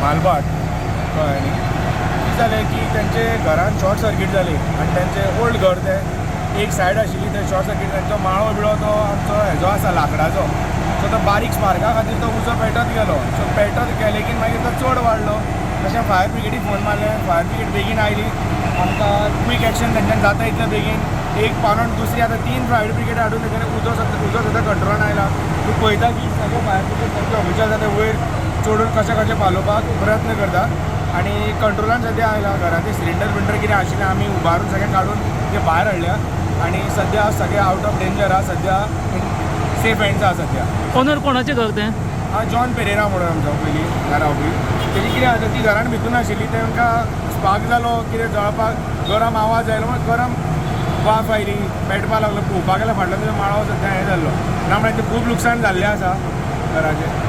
मालभाट, कळ्ळें न्ही? कितें जालें की तेंचे घरान शॉर्ट सर्कीट जाली आनी तेंचें ओल्ड घर तें एक सायड आशिल्ली, ते शॉर्ट सर्कीट, तेंचो माळो बिळो तो आमचो हेजो आसा लांकडाचो. सो तो बारीक स्पार्का खातीर तो उजो पेटत गेलो. सो पेटत गेले की मागीर तो चड वाडलो. तशें फायर ब्रिगेडीक फोन मारले. फायर ब्रिगेड बेगीन आयली. आमकां क्वीक एक्शन तेंच्यान जाता इतले बेगीन एक पावोन दुसरी, आतां तीन फायर ब्रिगेड हाडून तेंच्यानी उजो सद्दां कंट्रोलान आयला. तूं पळयता की सगळे फायर ब्रिगेड, तांचे ऑफिशल जाता, वयर चडून कशें कशें पालोवपाक प्रयत्न करता आनी कंट्रोलान सद्या आयला. घराचे सिलिंडर बिंडर कितें आशिल्लें, आमी उबारून सगळें काडून ते भायर हाडल्या आनी सद्या सगळे आवट ऑफ डेंजर आहा. सद्या सेफ हँड्स आहा सद्या. ओनर कोणाचें घर तें? हा, जॉन पेरेरा म्हणून आमचो पयलीं रावपी. तेजी कितें आसा, ती घरान भितून आशिल्ली. तांकां स्पार्क जालो, कितें जळपाक गरम आवाज आयलो, मागीर गरम वाफ आयली, पेटपा लागलो. पळोवपाक गेल्यार फाटल्यान तेजो माळो सद्या हें जाल्लो ना, म्हळ्यार ते खूब लुकसाण जाल्लें आसा घराचें.